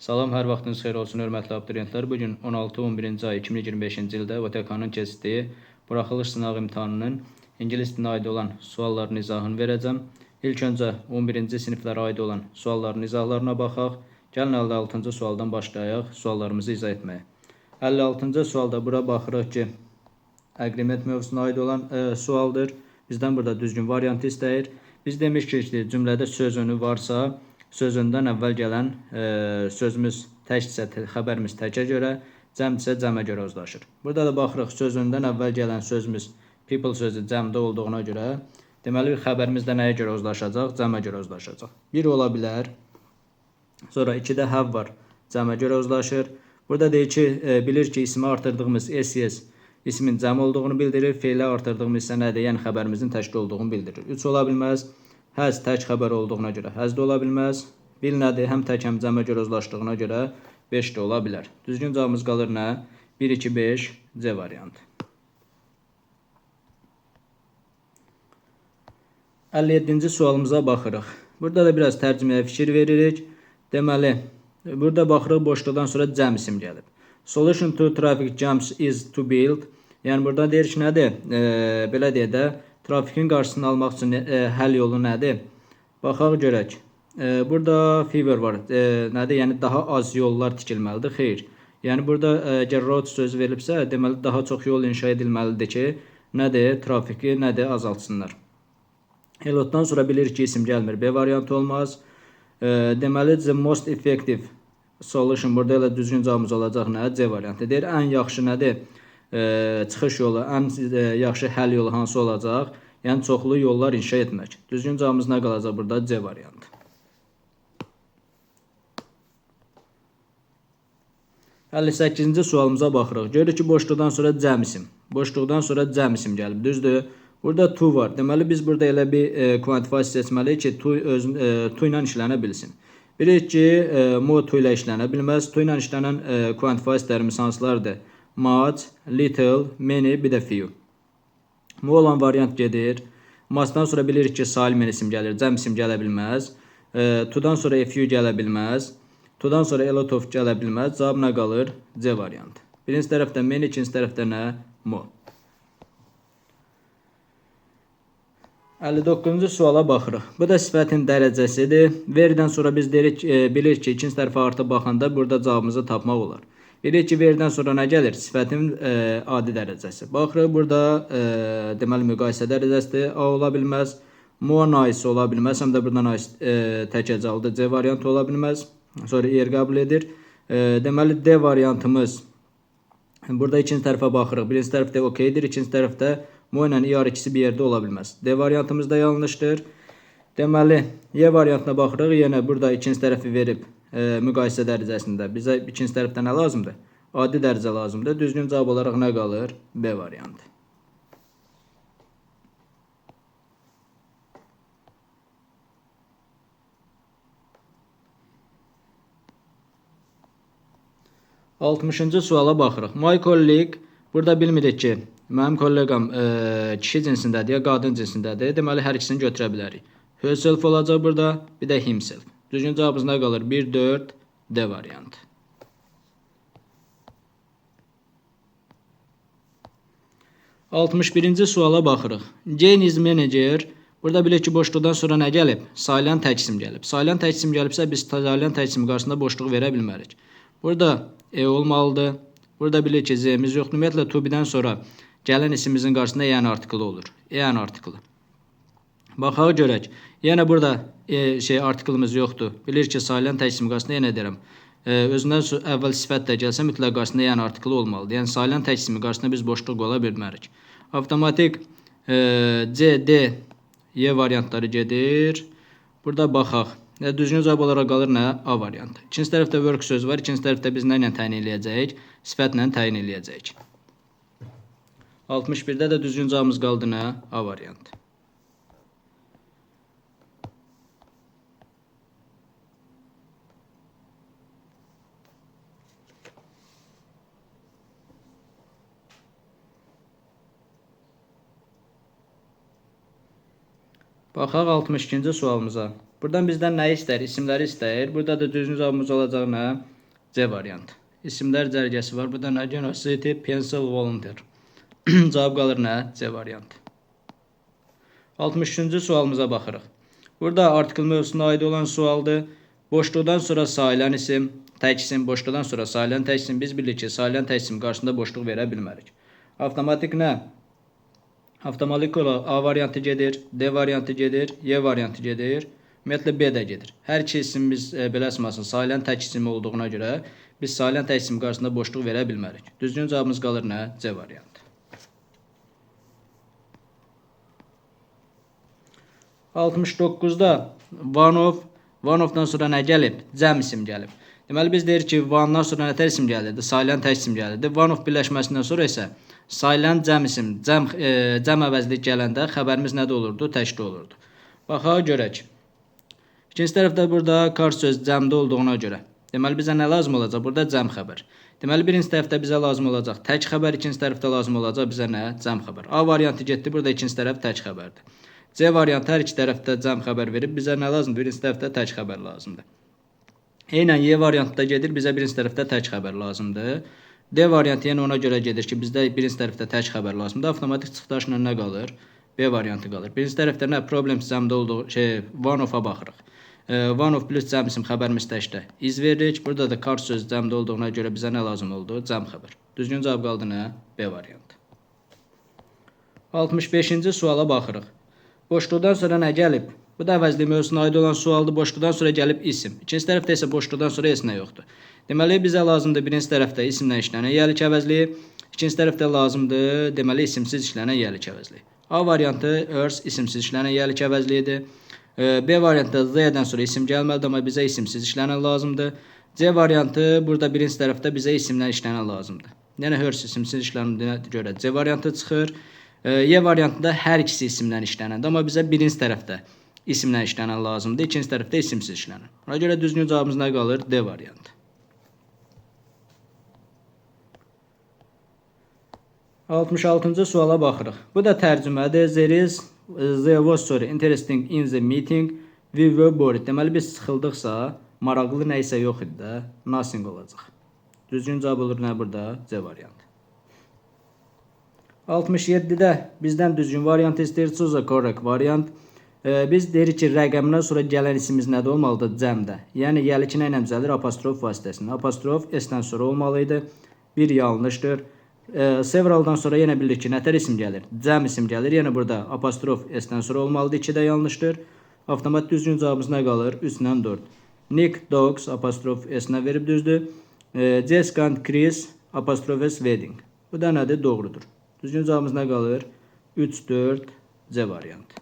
Salam, hər vaxtınız xeyir olsun, hörmətli abituriyentlər. Bu gün 16-11-ci ay 2025-ci ildə OTK-nın keçdiyi buraxılış sınaq imtahanının ingilis dilinə aid olan sualların izahını verəcəm. İlk öncə 11-ci siniflərə aid olan sualların izahlarına baxaq. Gəlin 56-cı sualdan başlayaq suallarımızı izah etməyə. 56-cı sualda bura baxırıq ki, agreement mövzusuna aid olan sualdır. Bizdən burada düzgün variantı istəyir. Biz demişik ki, cümlədə söz önü varsa, söz önündən əvvəl gələn sözümüz təkdirsə, xəbərimiz təkə görə, cəmdirsə cəmə görə uzlaşır. Burada da baxırıq, söz önündən əvvəl gələn sözümüz people sözü cəmdə olduğuna görə, deməli xəbərimiz də nəyə görə uzlaşacaq? Cəmə görə uzlaşacaq. 1 ola bilər. Sonra 2-də have var, cəmə görə uzlaşır. Burada deyir ki, bilir ki, ismi artırdığımız s, ismin cəm olduğunu bildirir. Fe'lə artırdığımız isə nədir? Yəni xəbərimizin təkli olduğunu bildirir. 3 ola bilməz. Həz tək xəbər olduğuna görə həz də ola bilməz. Bil nədir? Həm tək, həm cəmə görə uzlaşdığına görə 5 də ola bilər. Düzgün cavabımız qalır nə? 1, 2, 5, C variantı. 57-ci sualımıza baxırıq. Burada da biraz tərcüməyə fikir veririk. Deməli, burada baxırıq boşluqdan sonra cəm isim gəlib. Solution to traffic jams is to build. Yəni burada deyir ki, nədir? Belə deyək də, trafikin qarşısını almaq üçün həll yolu nədir? Baxaq görək. Burada fever var. Nədir? Yəni daha az yollar tikilməlidir. Xeyr. Yəni burada əgər road sözü verilibsə, deməli daha çox yol inşa edilməlidir ki, nədir? Trafiki nədir? Azaltsınlar. Elotdan sonra bilirik ki, isim gəlmir. B variantı olmaz. Deməli the most effective solution burada elə düzgün cavabımız olacaq nə? C variantı. Deyir ən yaxşı nədir? Çıxış yolu, ən yaxşı həll yolu hansı olacaq? Yəni çoxlu yollar inşa etmək. Düzgün cavabımız nə qalacaq burada? C variantı. 58-ci sualımıza baxırıq. Görürük ki, boşluqdan sonra cəm isim. Boşluqdan sonra cəm isim gəlib. Düzdür? Burada to var. Deməli biz burada elə bir quantifier seçməliyik ki, to to ilə işlənə bilsin. Bilirik ki, mo to ilə işlənə bilməz. To ilə işlənən quantifierlərimiz hansılardır? Much, little, many, bir də few. Mo olan variant gedir. Much'dan sonra bilirik ki, salim isim gəlir. Cəm isim gələ bilməz. To-dan sonra a few gələ bilməz. To-dan sonra a lot of gələ bilməz. Cavab nə qalır? C variantı. Birinci tərəfdə many, ikinci tərəfdə nə? Mo. 59-cu suala baxırıq. Bu da sifətin dərəcəsidir. Verdən sonra biz deyirik, bilirik ki, ikinci tərəfə artı baxanda burada cavabımızı tapmaq olar. Bilirik ki, verdən sonra nə gəlir? Sifətin adi dərəcəsi. Baxırıq, burada deməli müqayisə dərəcəsidir. A ola bilməz. More nice ola bilməz. Həm də burada nice təkəcaldır. C variantı ola bilməz. Sonra yer qəbul edir. Deməli D variantımız. Burada ikinci tərəfə baxırıq. Birinci tərəfdə okeydir. İkinci tərəfdə mo ilə ER ikisi bir yerdə ola bilməz. D variantımız da yanlışdır. Deməli, Y variantına baxırıq. Yenə burada ikinci tərəfi verib müqayisə dərəcəsində. Bizə ikinci tərəfdə nə lazımdır? Adi dərəcə lazımdır. Düzgün cavab olaraq nə qalır? B variantı. Altmışıncı suala baxırıq. My colleague, burada bilmirik ki, mənim kolleqam kişi cinsindədir ya qadın cinsindədir. Deməli, hər ikisini götürə bilərik. Herself olacaq burada, bir də himself. Düzgün cavabımız nə qalır? 1, 4, D variantı. 61-ci suala baxırıq. Jane is manager. Burada bilirik ki, boşluqdan sonra nə gəlib? Sayılan tək isim gəlib. Sayılan tək isim gəlibsə, biz sayılan tək isim qarşısında boşluğu verə bilmərik. Burada E olmalıdır. Burada bilirik ki, Z-miz yoxdur. Ümumiyyətlə, to be-dən sonra gələn isimimizin qarşısında E-n artiklı olur. E-n artiklı. Baxaq görək. Yenə burada artiklımız yoxdur. Bilir ki, sayılan tək isim qarşısında yenə deyirəm. Özündən əvvəl sifət də gəlsə, mütləq qarşısında E-n artiklı olmalıdır. Yəni, sayılan tək ismi qarşısında biz boşluq qola bilmərik. Avtomatik C, D, Y variantları gedir. Burada baxaq. Düzgün cavab olaraq qalır nə? A variantı. İkinci tərəfdə work sözü var. İkinci tərəfdə biz nə ilə təyin eləyəcəyik? Sifətlə təyin eləyəcəyik. 61-də də düzgün cavabımız qaldı nə? A variantı. Baxaq 62-ci sualımıza. Buradan bizdən nə istər? İsimləri istəyir. Burada da düzgün cavabımız olacaq nə? C variantı. İsimlər cərgəsi var. Burada nə? Generosity, pencil, volunteer. Cavab qalır nə? C variantı. 63-cü sualımıza baxırıq. Burada artikel mövzusuna aid olan sualdır. Boşluqdan sonra sayılan isim, tək isim, boşluqdan sonra sayılan tək isim. Biz bilirik ki, sayılan tək isim qarşısında boşluq verə bilmərik. Avtomatik nə? Avtomatik olaraq A variantı gedir, D variantı gedir, Y variantı gedir. Ümumiyyətlə B də gedir. Hər iki isimimiz belə əsmasın sayılan tək isim olduğuna görə biz sayılan tək isim qarşısında boşluq verə bilmərik. Düzgün cavabımız qalır nə? C variantı. 69-da one of, one of'dan sonra nə gəlib? Cəm isim gəlib. Deməli biz deyirik ki, one-dan sonra nə tər isim gəlirdi? Sayılan tək isim gəlirdi. One of birləşməsindən sonra isə sayılan cəm isim, cəm əvəzlik gələndə xəbərimiz nədə olurdu? Təkdə olurdu. Baxaq görək. İkinci tərəfdə burada kar söz cəmdə olduğuna görə. Deməli bizə nə lazım olacaq? Burada cəm xəbər. Deməli birinci tərəfdə bizə lazım olacaq tək xəbər, ikinci tərəfdə lazım olacaq bizə nə? Cəm xəbər. A variantı getdi, burada ikinci tərəf tək xəbərdir. C variantı hər iki tərəfdə cəm xəbər verib. Bizə nə lazımdır? Birinci tərəfdə tək xəbər lazımdır. Eynən Y variantı da gedir, bizə birinci tərəfdə tək xəbər lazımdır. D variantı yenə ona görə gedir ki, bizdə birinci tərəfdə tək xəbər lazımdır. Avtomatik çıxdaşla nə qalır? B variantı qalır. Birinci tərəfdə nə? Problem cəmdə olduğu one of-a baxırıq. One of plus cəm isim xəbərimiz təkdə iz veririk. Burada da kar söz cəmdə olduğuna görə bizə nə lazım oldu? Cəm xəbər. Düzgün cavab qaldı nə? B variantı. 65-ci suala baxırıq. Boşluqdan sonra nə gəlib? Bu da əvəzlik mövzusuna aid olan sualdır. Boşluqdan sonra gəlib isim. İkinci tərəfdə isə boşluqdan sonra heç nə yoxdur. Deməli bizə lazımdır birinci tərəfdə isimlə işlənən yəlik əvəzliyi, ikinci tərəfdə lazımdır deməli isimsiz işlənən yəlik əvəzliyi. A variantı örs isimsiz işlənən yəlik əvəzliyidir. B variantında Z-dən sonra isim gəlməlidir, amma bizə isimsiz işlənən lazımdır. C variantı burada birinci tərəfdə bizə isimlə işlənən lazımdır. Yəni hörs isimsiz işlənənə görə C variantı çıxır. Y variantında hər ikisi isimlə işlənəndir, amma bizə birinci tərəfdə isimlə işlənən lazımdır, ikinci tərəfdə isimsiz işlənən. Ona görə düzgün cavabımız nə qalır? D variantı. 66-cı suala baxırıq. Bu da tərcümədir. There was sorry, interesting in the meeting. We were bored. Deməli biz sıxıldıqsa, maraqlı nə isə yox idi də, nothing olacaq. Düzgün cavab olur nə burada? C variantı. 67-də bizdən düzgün variant istəyir. Choose a correct variant. Biz deyirik ki, rəqəmdən sonra gələn ismimiz nədə olmalıdır? Cəmdə. Yəni yəlik nə ilə düzəlir? Apostrof vasitəsilə. Apostrof S-dən sonra olmalı idi. Bir yanlışdır. Several'dan sonra yenə bilirik ki, nətər isim gəlir? Cəm isim gəlir. Yəni burada apostrof S-dən sonra olmalıdır. 2 də yanlışdır. Avtomat düzgün cavabımız nə qalır? 3 ilə 4. Nick dogs apostrof S-nə verib düzdür. Jessica and Chris apostrof S wedding. Bu da nədir? Doğrudur. Düzgün cavabımız nə qalır? 3, 4, C variantı.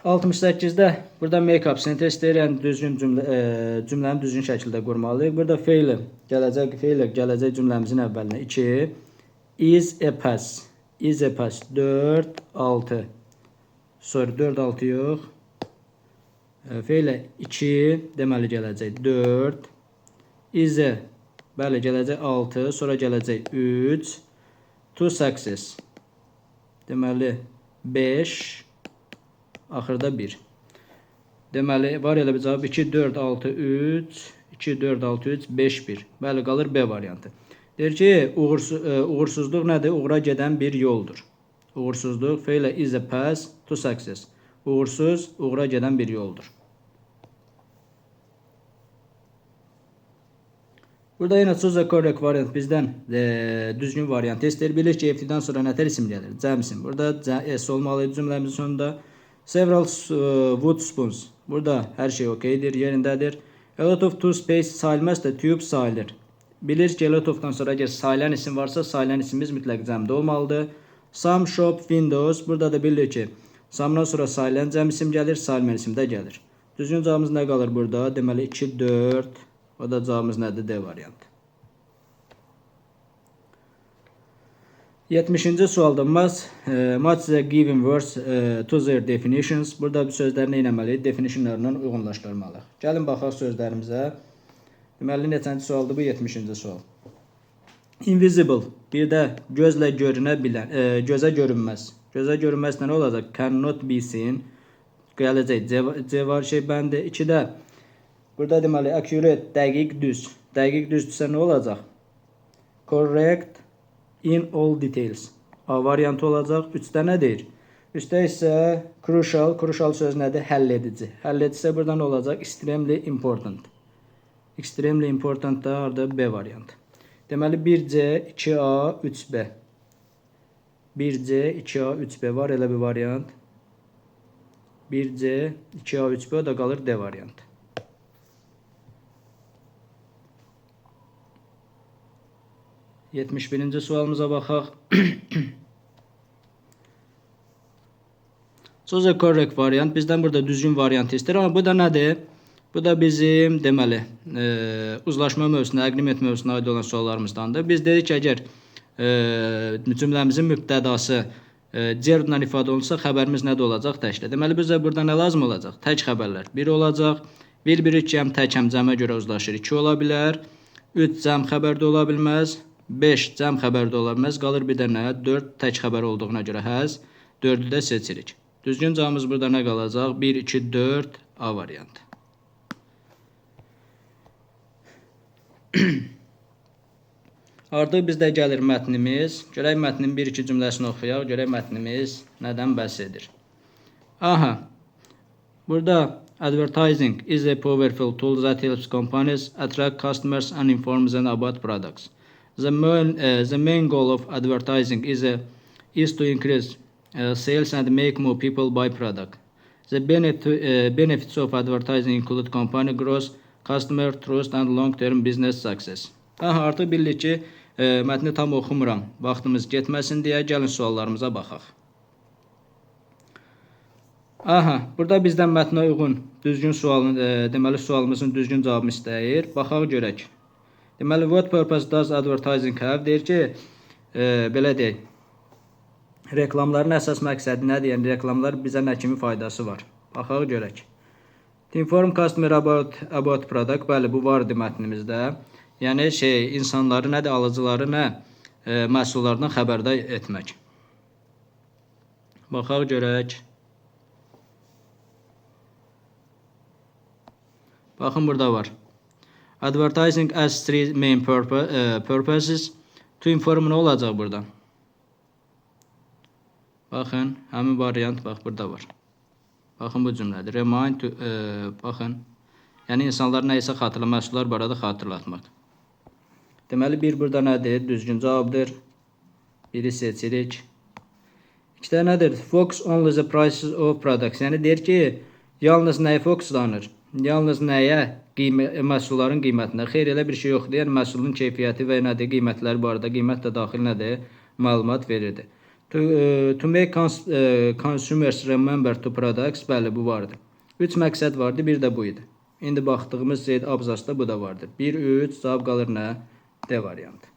68-də burada make-up sentez deyir, yəni düzgün cümlə, cümləni düzgün şəkildə qurmalıyıq. Burada feili gələcək, feili gələcək cümləmizin əvvəlinə 2 is a pass. Is a pass 4 6. Sorry, 4 6 yox. Feili 2 deməli gələcək 4 is a bəli gələcək 6, sonra gələcək 3 to success. Deməli 5 axırda 1. Deməli, var elə bir cavab 2, 4, 6, 3, 2, 4, 6, 3, 5, 1. Bəli, qalır B variantı. Deyir ki, uğursuzluq nədir? Uğura gedən bir yoldur. Uğursuzluq, fe'lə is a path to success. Uğursuz, uğura gedən bir yoldur. Burada yenə choose a correct variant bizdən düzgün variant istəyir. Bilir ki, FT-dən sonra nətər isim gəlir? Cəm isim. Burada S olmalı cümləmizin sonunda. Several wood spoons. Burada hər şey okeydir, yerindədir. A lot of toothpaste sayılmaz da tube sayılır. Bilir ki, a lot of'dan sonra əgər sayılan isim varsa, sayılan isimimiz mütləq cəmdə olmalıdır. Some shop windows. Burada da bilir ki, some'dan sonra sayılan cəm isim gəlir, sayılmayan isim də gəlir. Düzgün cavabımız nə qalır burada? Deməli 2, 4. O da cavabımız nədir? D variantı. 70-ci sualda match the given words to their definitions. Burada bu sözləri nə etməliyik? Definitionlarla uyğunlaşdırmalıyıq. Gəlin baxaq sözlərimizə. Deməli neçənci sualdır bu? 70-ci sual. Invisible. Bir də gözlə görünə bilən, gözə görünməz. Gözə görünməz nə olacaq? Cannot be seen. Gələcək C, C var şey bəndi. 2-də burada deməli accurate, dəqiq, düz. Dəqiq düzdürsə nə olacaq? Correct in all details. A variantı olacaq. 3-də nə deyir? 3-də isə crucial. Crucial söz nədir? Həll edici. Həll edici burada nə olacaq? Extremely important. Extremely important da harda? B variantı. Deməli 1C, 2A, 3B. 1C, 2A, 3B var elə bir variant. 1C, 2A, 3B o da qalır D variantı. 71-ci sualımıza baxaq. Choose a correct variant. Bizdən burada düzgün variant istəyir. Amma bu da nədir? Bu da bizim deməli uzlaşma mövzusuna, agreement mövzusuna aid olan suallarımızdandır. Biz dedik ki, əgər cümləmizin mübtədası gerundla ifadə olunsa, xəbərimiz nə də olacaq? Təkdə. Deməli bizə burada nə lazım olacaq? Tək xəbərlər. 1 olacaq. 1 1 2 həm tək, həm cəmə görə uzlaşır. 2 ola bilər. 3 cəm xəbər də ola bilməz. 5 cəm xəbər də ola bilməz. Qalır bir də nə? 4 tək xəbər olduğuna görə həz. 4-ü də seçirik. Düzgün cavabımız burada nə qalacaq? 1, 2, 4 A variantı. Artıq bizdə gəlir mətnimiz. Görək mətnin bir-iki cümləsini oxuyaq. Görək mətnimiz nədən bəhs edir. Aha. Burada advertising is a powerful tool that helps companies attract customers and inform them about products. The main goal of advertising is to increase sales and make more people buy product. The benefits of advertising include company growth, customer trust and long-term business success. Aha, artıq bildik ki, mətni tam oxumuram. Vaxtımız getməsin deyə gəlin suallarımıza baxaq. Aha, burada bizdən mətnə uyğun düzgün sualın, deməli sualımızın düzgün cavabını istəyir. Baxaq görək. Deməli, what purpose does advertising have? Deyir ki, belə deyək. Reklamların əsas məqsədi nədir? Yəni reklamlar bizə nə kimi faydası var? Baxaq görək. To inform customer about product. Bəli, bu vardı mətnimizdə. Yəni şey, insanları nədir, alıcıları nə məhsullardan xəbərdar etmək. Baxaq görək. Baxın burada var. Advertising has three main purposes. To inform nə olacaq burada? Baxın, həmin variant bax burada var. Baxın bu cümlədir. Remind to, baxın. Yəni insanlar nə isə xatırlamaq, məhsullar barədə xatırlatmaq. Deməli bir burada nədir? Düzgün cavabdır. Biri seçirik. İkidə nədir? Focus only the prices of products. Yəni deyir ki, yalnız nəyə fokuslanır? Yalnız nəyə? Məhsulların qiymətinə. Xeyr, elə bir şey yoxdur. Yəni məhsulun keyfiyyəti və nədir? Qiymətləri barədə, qiymət də daxil nədir? Məlumat verirdi. To make consumers remember to products. Bəli, bu vardı. 3 məqsəd vardı, bir də bu idi. İndi baxdığımız şey abzasda bu da vardı. 1, 3, cavab qalır nə? D variantı.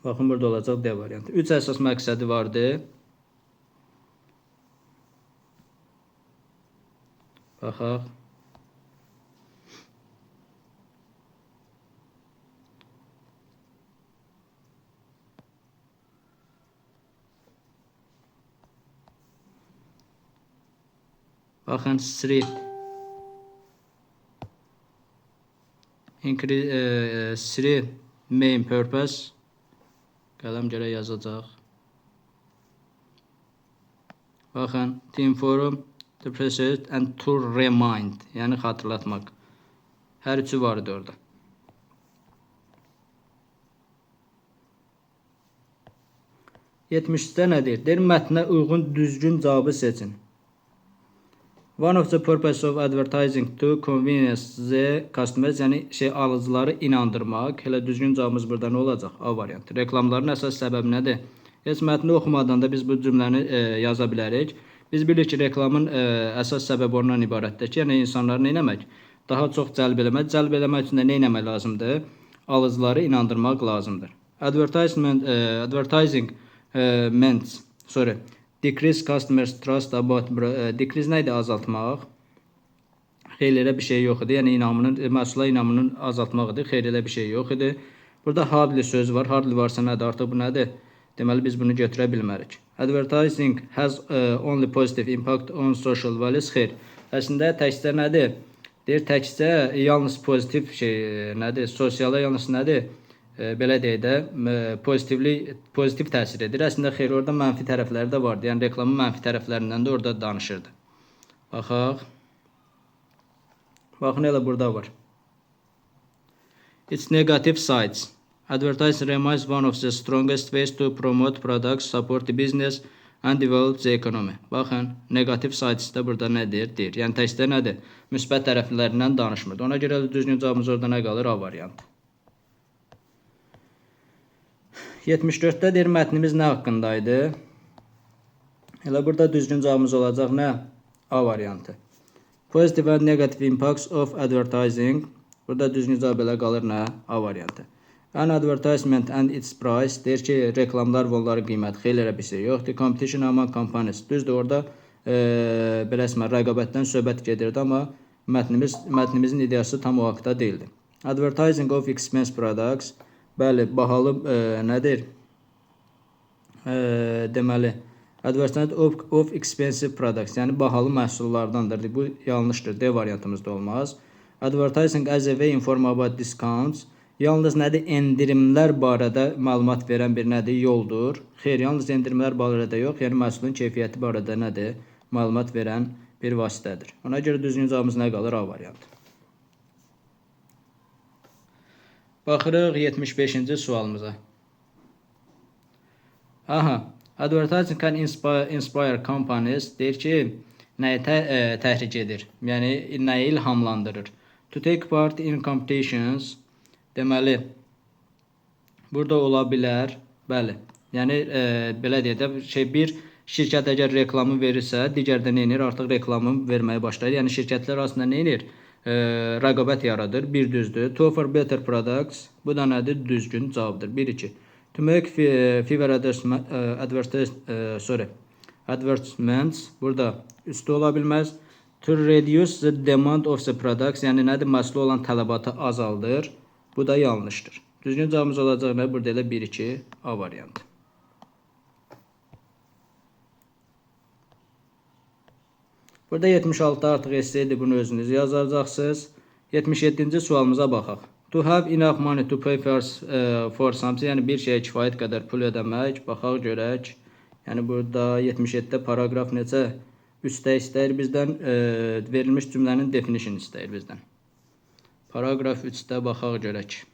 Baxın, burada olacaq D variantı. 3 əsas məqsədi vardı. Baxaq. Baxın, three increase, three main purpose. Qələm görək yazacaq. Baxın, to inform, to precious and to remind. Yəni xatırlatmaq. Hər üçü vardı orada. 73-də nə deyir? Deyir, mətnə uyğun düzgün cavabı seçin. One of the purpose of advertising to convince the customers, yəni şey alıcıları inandırmaq. Elə düzgün cavabımız burada nə olacaq? A variantı. Reklamların əsas səbəbi nədir? Heç mətni oxumadan da biz bu cümləni yaza bilərik. Biz bilirik ki, reklamın əsas səbəbi ondan ibarətdir ki, yəni insanları nə etmək? Daha çox cəlb eləmək. Cəlb eləmək üçün də nə etmək lazımdır? Alıcıları inandırmaq lazımdır. Advertising meant, sorry, decrease customers trust about decrease nə idi? Azaltmaq. Xeyr, elə bir şey yox idi. Yəni inamının, məhsula inamının azaltmaq idi. Xeyr, elə bir şey yox idi. Burada hardly sözü var. Hardly varsa nədir? Artıq bu nədir? Deməli, biz bunu götürə bilmərik. Advertising has only positive impact on social values. Xeyr. Əslində, təkcə nədir? Deyir, təkcə yalnız pozitiv şey nədir? Sosiala yalnız nədir? Belə deyək də, pozitiv təsir edir. Əslində, xeyr, orada mənfi tərəfləri də vardı. Yəni, reklamın mənfi tərəflərindən də orada danışırdı. Baxaq. Baxın, elə burada var. Its negative sides. Advertising remains one of the strongest ways to promote products, support the business and develop the economy. Baxın, negativ sides də burada nədir? Deyir. Yəni, təkcə nədir? Müsbət tərəflərindən danışmır. Ona görə də düzgün cavabımız orada nə qalır? A variantı. 74-də deyir, mətnimiz nə haqqındaydı? Elə burada düzgün cavabımız olacaq nə? A variantı. Positive and negative impacts of advertising. Burada düzgün cavab elə qalır nə? A variantı. An advertisement and its price. Deyir ki, reklamlar və onların qiyməti xeyli elə bir şey yoxdur. Competition among companies. Düzdür, orada belə əsmə, rəqabətdən söhbət gedirdi, amma mətnimizin ideyası tam o haqda deyildi. Advertising of expensive products. Bəli, bahalı nədir? Deməli, advertising of expensive products, yəni bahalı məhsullardandır. Bu yanlışdır. D variantımızda olmaz. Advertising as a way inform about discounts. Yalnız nədir? Endirimlər barədə məlumat verən bir nədir? Yoldur. Xeyr, yalnız endirimlər barədə yox, yəni məhsulun keyfiyyəti barədə nədir? Məlumat verən bir vasitədir. Ona görə düzgün cavabımız nə qalır? A variantı. Baxırıq 75-ci sualımıza. Aha, advertising can inspire companies. Deyir ki, nəyi təhrik edir? Yəni, nəyi ilhamlandırır? To take part in competitions. Deməli, burada ola bilər. Bəli. Yəni, belə deyək də, bir şirkət əgər reklamı verirsə, digər də nə edir? Artıq reklamı verməyə başlayır. Yəni, şirkətlər arasında nə edir? Rəqabət yaradır. Bir düzdür. To offer better products. Bu da nədir? Düzgün cavabdır. 1-2. To make fewer advertisements. Burada üstü ola bilməz. To reduce the demand of the products. Yəni, nədir? Məhsulu olan tələbatı azaldır. Bu da yanlışdır. Düzgün cavabımız olacaq nə? Burada elə 1-2 A variantı. Burada 76 artıq esseydir, bunu özünüz yazacaqsınız. 77-ci sualımıza baxaq. To have enough money to pay for something, yəni bir şeyə kifayət qədər pul ödəmək. Baxaq, görək. Yəni burada 77-də paraqraf neçə? 3-də istəyir bizdən, verilmiş cümlənin definition istəyir bizdən. Paraqraf 3-də baxaq, görək.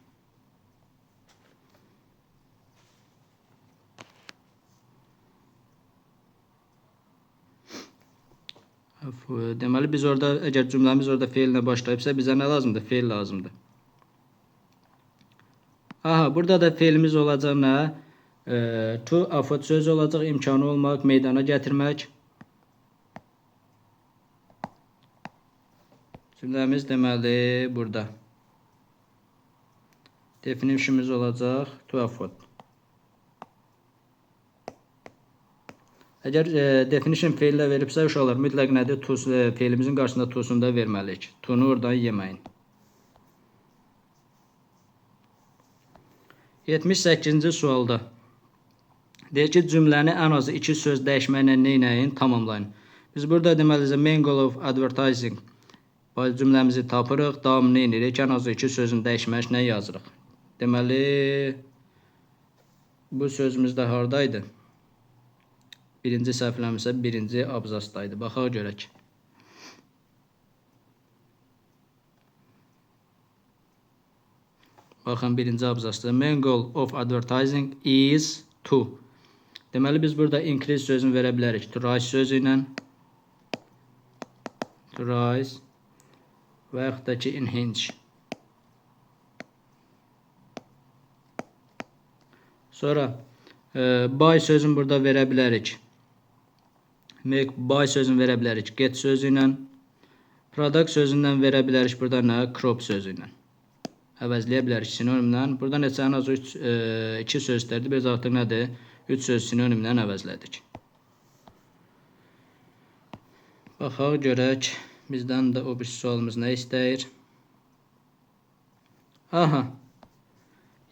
Deməli, biz orada, əgər cümləmiz orada feillə başlayıbsa, bizə nə lazımdır? Feil lazımdır. Aha, burada da feilimiz olacaq nə? To afford sözü olacaq, imkanı olmaq, meydana gətirmək. Cümləmiz deməli burada. Definition'ımız olacaq to afford. Əgər definition feillə veribsə, uşaqlar mütləq nədir? To, feilimizin qarşısında to'sunu da verməliyik. To'nu oradan yeməyin. 78-ci sualda deyir ki, cümləni ən azı iki söz dəyişməklə neynəyin? Tamamlayın. Biz burada deməli, the main goal of advertising cümləmizi tapırıq, davamını neynəyirik? Ən azı iki sözün dəyişməklə yazırıq. Deməli, bu sözümüz də haradaydı? Birinci səhv eləmirsə, birinci abzasdaydı. Baxaq görək. Baxın, birinci abzasda. Main goal of advertising is to. Deməli, biz burada increase sözünü verə bilərik. To rise sözü ilə. To rise və yaxud da ki, enhance. Sonra buy sözünü burada verə bilərik. Make buy sözünü verə bilərik. Get sözü ilə. Product sözündən verə bilərik burada nə? Crop sözü ilə. Əvəzləyə bilərik sinonimlə. Burada neçə ən az 2 söz istərdi. Biz artıq nədir? 3 söz sinonimlə əvəzlədik. Baxaq, görək. Bizdən də o bir sualımız nə istəyir? Aha.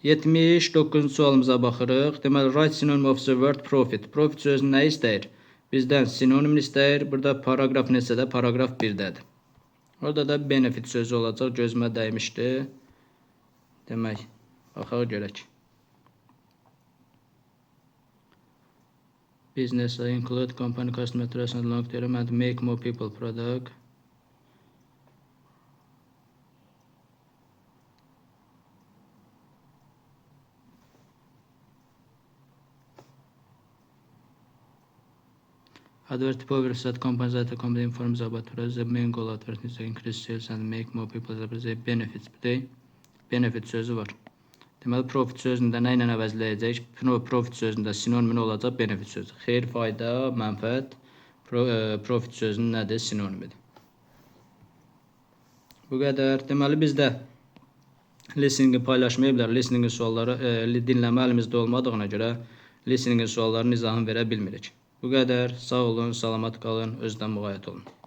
79-cu sualımıza baxırıq. Deməli, write synonym of the word profit. Profit sözünü nə istəyir? Bizdən sinonimini istəyir. Burada paraqraf neçədə? Paraqraf 1-dədir. Orada da benefit sözü olacaq. Gözümə dəymişdi. Demək, baxaq görək. Business include company customer trust and long term and make more people product. Advert power that companies that company informs about the main goal advertising is to increase sales and make more people the benefits. Bir benefit sözü var. Deməli, profit sözünü də nə ilə əvəzləyəcək? Profit sözündə sinonimi olacaq benefit sözü. Xeyir, fayda, mənfəət profit sözünün nədir? Sinonimidir. Bu qədər. Deməli, bizdə listeningi paylaşmayıblar. Listeningin sualları dinləmə əlimizdə olmadığına görə listeningin suallarının izahını verə bilmirik. Bu qədər. Sağ olun, salamat qalın, özünüzdən müğayət olun.